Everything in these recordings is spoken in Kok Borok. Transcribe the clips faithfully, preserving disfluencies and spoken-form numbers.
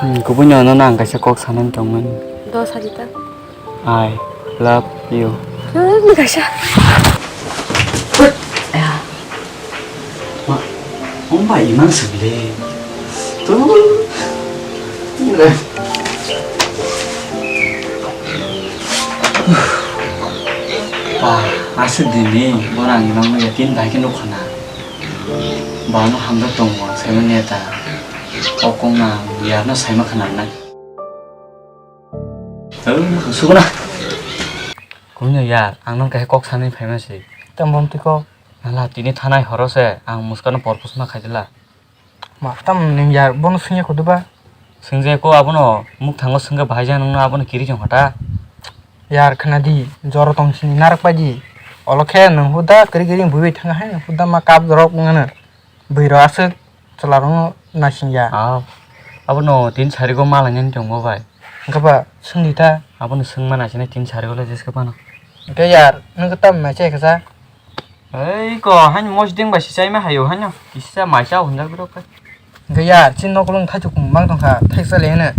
Hmm, kubui no, no, no, ang kaisa kok sanani tongmani. Do sadi ta. I love you. Hmm, kaisa. Ma, omba imang sable. Tu. Pa, aswk dini, borang imang ya tin bai ke nukhana. Ba no hamjak tongo, saimanya ta. O kong na, ya no saima khana na. Tau, suguna. Kuno ya, ang nang kahe kok sanai phaima se. Tam bom tiko. Nala tini thanai horo se, ang muskano porpos ma khaidila. Ma, tam ning yar, bono sungya kudu ba? Sungja ko abono, muk thango sungga bahai ja nungno abono kiri jong hota. Yar, khana di, joro tong sini narak pai di. Olo khe nung huda kiri kiri bui bai thang hai, nung huda ma kap jorok ngana. Bui ro aswk chwla rong naising ya. Ah, abono tin sari go ma lainani tong bo bai. Hwnkhe ba, sung di ta. Abono sung ma naisini tin sari go le jeske pano. Hwnkhe yar, nung tam ma che kasa. Ei ko, hain mosdeng bai si chaima hayo, haino kisa mai chao hwnjak bwrok khe. Hwnkhe ya, chini nokolong thaichuk mang tongkha, thaisa le hwnwi.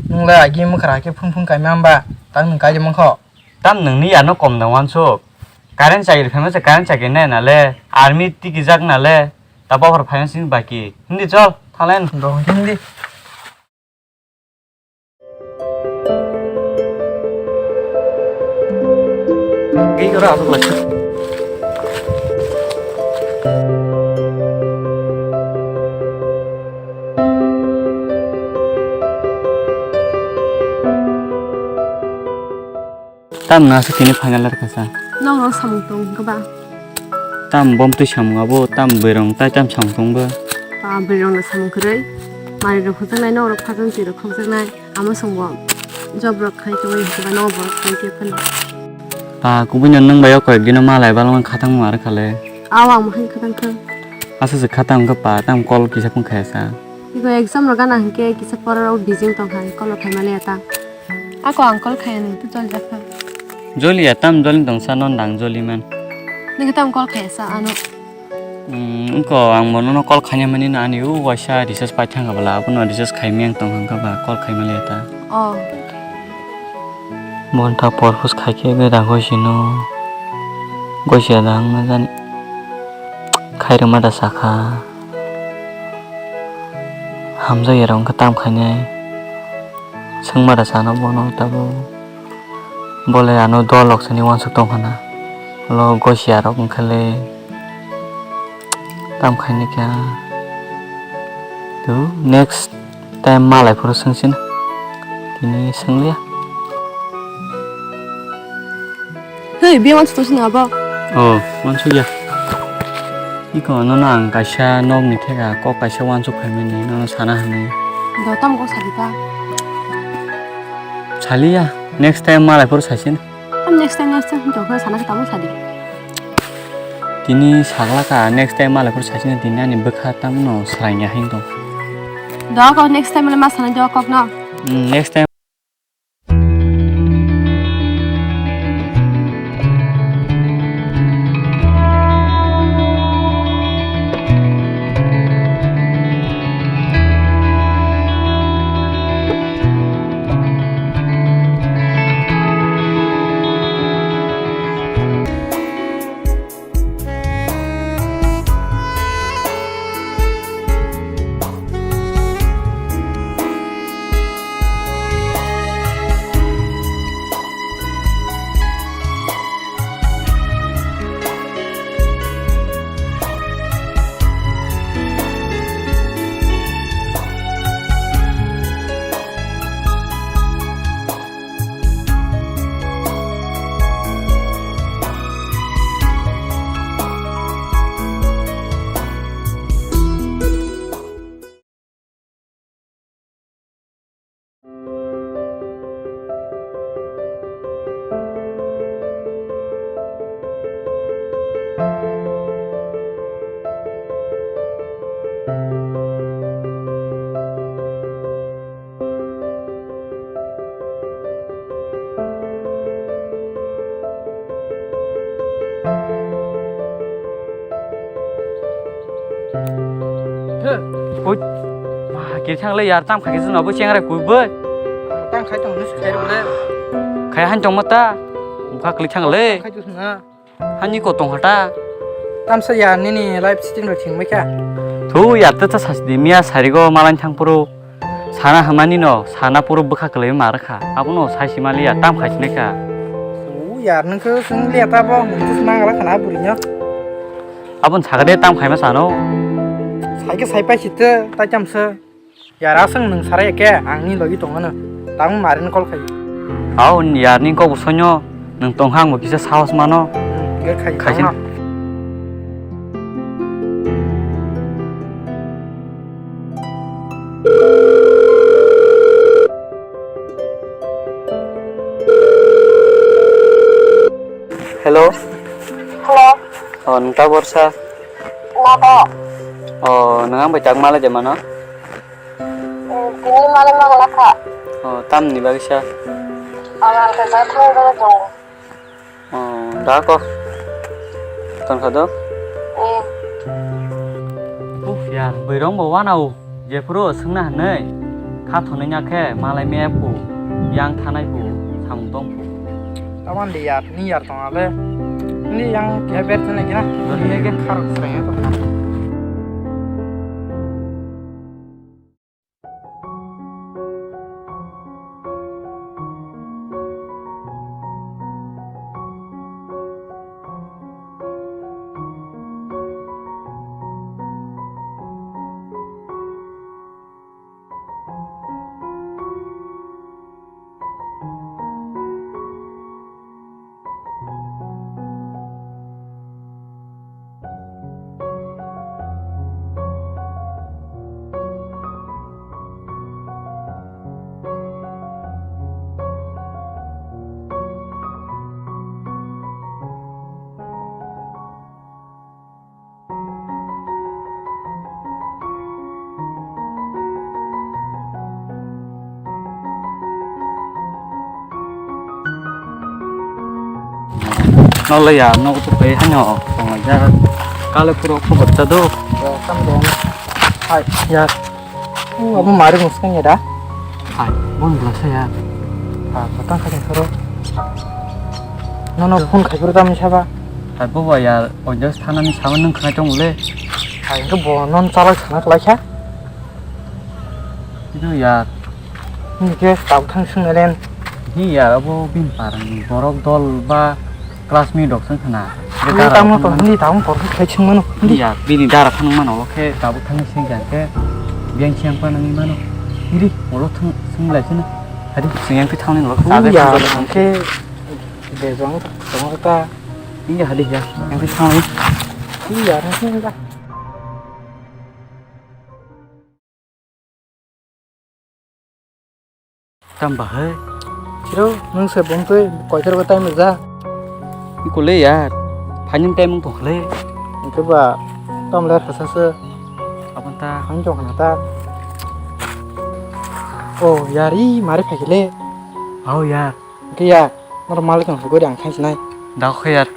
Nwng le agi mwkhra khe phung phung kaima hwnba, tang nwng kaijak mankho. Tam nwngni yano kom da wansuk. Current chakri phaima se current chakri nai na le, army tikijak na le, ta bokhor phaima sini baki. Hindi chol, thalen. Do hindi. Tam na se tini final er kasa. Nong rok samung tong hwnkhe ba? Tam bom twi samung abo, tam bwrwi rong tai tam samung tong bo. Ba bwrwi rong no samung kwrwi. Mari rok hwjaknai, nong rok phajang twi rok khokjaknai. Amo song bo job rok khai tongwi hwnkhe ba nong borok khai khe phano. Ba kubui no nung bai o koyek dino malai balma khatang ma rwkha le. Aw ang mohai khatang khe. Asa se khatang khe pa tam call kisa phung khaya sa. Iko exam rok gana hwnkhe kisa pora rok busy tong hai, call rok khai maliya ta. Ako ang call khaya nung tu jol jakha. Joliya tam joli tong sa non dang joli man. Nung tam call khaya sa ano. Hmm, ko ang bono no call khaina mani na ani u waisa recharge pai thang bala abono recharge khai meng tong hang ba call khai maliya ta. Oh. Bon ta porpos khai khe be da goi sino. Goi sia da hang na jan. Khairokma da sakha. Hamjakya rok wngkha tam khainai. Swngma da sana bono tabuk. Bole ano dol rok sani uansuk tongkha na. Ulo gosia rok wngkha le. Tam khainai kha. Tu next time malai phuru swngsin. Tini swngliya. Hei, bia wansuk tongsi no abo? Oh, wansuk ya. Iko nono ang kaisa nokni theka kok kaisa wansuk phaimani nono sana hinwi. Do tamo kok sadi ta? Saliya, next time malai phuru saisin. Am next time, next time hinwi tongkha sana khe tamo sadi. Tini saglaka, next time malai phuru saisin tini ani bwkha tamno swrangya hinwi tong. Do kok next time le ma sana do kok no. Hmm, next time. Kiri thang le yar, tam khai khe chwng abo chengra kubui. Tam khai tong nus khai bole. Khai han tong mata. Bukha kli thang le. Khai tu na. Hani ko tong hata. Tam sa yar nini life sitting ro thing mai kha. Thu yar ta ta sas di miya sari go malan thang puro. Sana hamani no, sana puro bukha kli ma rakha. Abo no sai si mali ya, tam khai sinai kha. Thu yar nung khe sung le ta bo, nung tu mang rakha na buri nyo. Abon sagade tam khaima sano. Saike saipai site, tai chamse. Yara sung nung sarai ke, ang ni logi tongano. Tang marin call khai. Aw, yar ni kok busoino, nung tong hang bo kisa sahos mano. Hmm, ge khai, khaisin. Tongno. Hello. Hello. Oh, nung ta borsa. Nabo. Oh, nung ang bai tak malai de mano? Eh, tini malai mang lakha. Oh, tam ni bagisa. Ang ang ke jai thang doro jong. Oh, da ko. Ton kha do? Eh. Uf, yar, bwrong bo wana o. Jephuru swngna hwnwi kha thonwi nya khe malai maya phu, yang thanai phu, samung tong phu. Taman de yar, ni yar tong ale. Ni yang khe ber thani kena. Ni ke khar sreng to. Nolai ya, nogo to pai hano, tonglai ya. Kale puro khobor ta do. Ya, kam dong. Hai, ya. Oh, abo mari muskang ya da? Hai, bon bla sa ya. Ah, batang khating khoro. Nono phone khai phuru tamni saba. Hai, bobo ya, ojo thanani sama nung khnai tong le. Hai, to bo non chalak sana khlai kha. Idu ya. Ni ke tau thang sung len. Hi ya, abo bin parang borok dol ba classmate rok song khna. Hindi tamo to, hindi tamo to, khai sung mano. Hindi ya, bini dara phang mano, oke, tabuk thang sing jan ke. Biang siang pa nang mano. Hindi, olo thang sing lai sini. Hadi, sing yang pi thang ni lo. Hindi ya, ke. Bejong, tong ta. Hindi hadi ya, yang pi thang ni. Hindi ya, nang sing ta. Tam bahai. Chiro, nung se bung tui koithor bo time ja. Ikole yar. Phaning time tong khle. Itu ba tam ler hasa se. Abon ta. Ang jong na ta. Oh, yari mari phai khle. Au yar. Khe ya, norok malik ang hugui ang thang sinai. Da khe yar.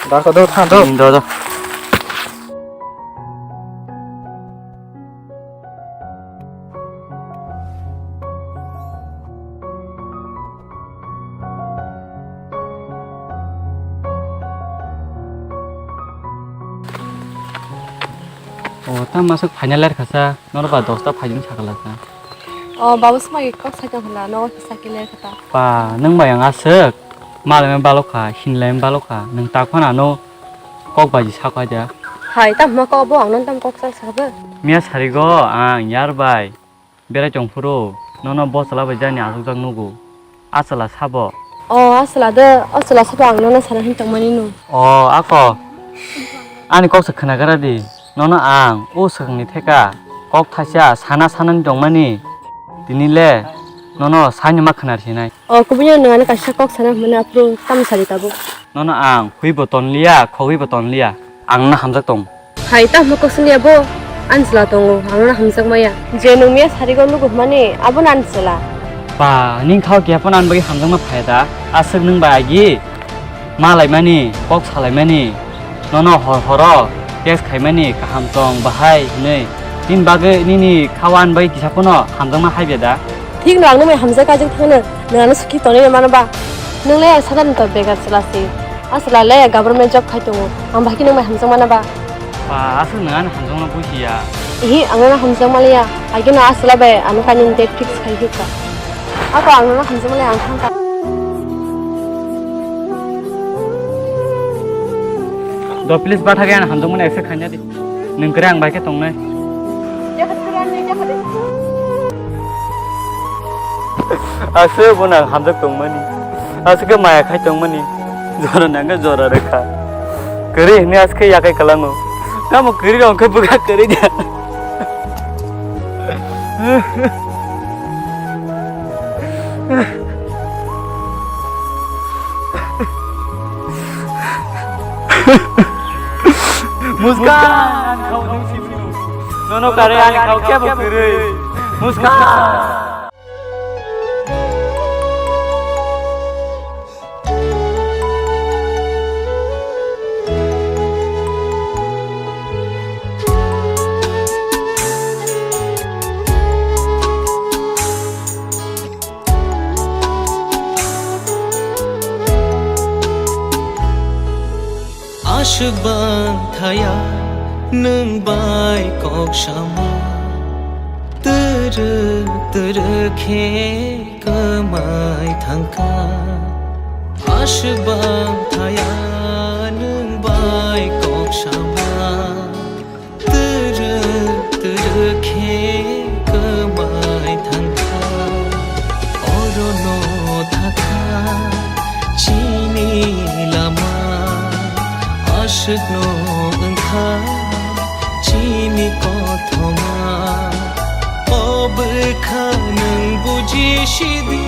Da khe do, thang do. Hmm, do, do. O, ta masuk final year khasa, norok ba dosta phaijin sakala sa. O, babu swmai kok sai tong hwnla, nogo kisa kile kha ta. Pa, nwng bai ang aswk, malai balok kha, hinlai balok kha, nwng tak phano ano kok baji sakha dia. Hai, tam hwnma kok bo ang non tam kok sak sakha bo. Miya sarigo ang yar bai berai tong phuru, nono bo chwla bai jani achukjak nugo. A chwla sabo? O, a chwla de, o chwla sabo ang nono sana hin tongmani no. O, ako. Ani kok se khwnagra di. Nono ang o swkangni theka kok thaisa sana sanani tongmani. Tini le nono saino ma khwnar sinai. O, kubui no nwng ani kaisa kok sana hwnmani aphuru tamo sari tabuk. Nono ang hwi bo tonliya, khogwi bo tonliya. Ang no hamjak tong. Hai, tamo kok sini abo? Ani chwla tongo, ang no hamjak maya. Je nwng miya sarigo lugu hwnmani, abo ani chwla. Ba, ning khao khe phano ani bagwi hamjakma phai da. Aswk nwng bai agi ma laimani, kok sa laimani, nono hor horo text khaimani kaham tong bahai hwnwi. Nini bagwi nini khawan bai kisa phano hamjakma hai beda. Thik no ang nwng bai hamjak kajak thangno, nwng ano suki tonwi mano ba? Nwng le ang sana nito begar chwla si. A chwla le government job khai tongo. Ang bahai khe nwng bai hamjak mana ba? Ba, aswk nwng ano hamjakma bujiya. Ihi, ang nono hamjak maliya. Agino a chwla bai ano kainwi date fix khai khe kha. Ako ang nono hamjak maliya, ang thang kha. Do please, bathakhe ano hamjakmani accept khaina di. Nwng kwrwi ang bai khe tongnai. Aswk bo nang hamjak tongmani. Aswk khe maya khai tongmani. Jora nangkhe jora rwkha. Kwrwi hwnwi aswk khe yakai kwlango. Tamo kwrwi rok khe bwkha kwrwi de. Muska! Nono kare ani khao kebo kwrwi. Muska! Aswk bang thaya nwng bai kok sama, twrwk twrwk khe kwmai thangkha. Aswk bang thaya nwng bai kok sama, twrwk twrwk khe kwmai thangkha. Orono thangkha chini lama, aswkno wngkha chini kothoma. O bwkha nwng buji sidi.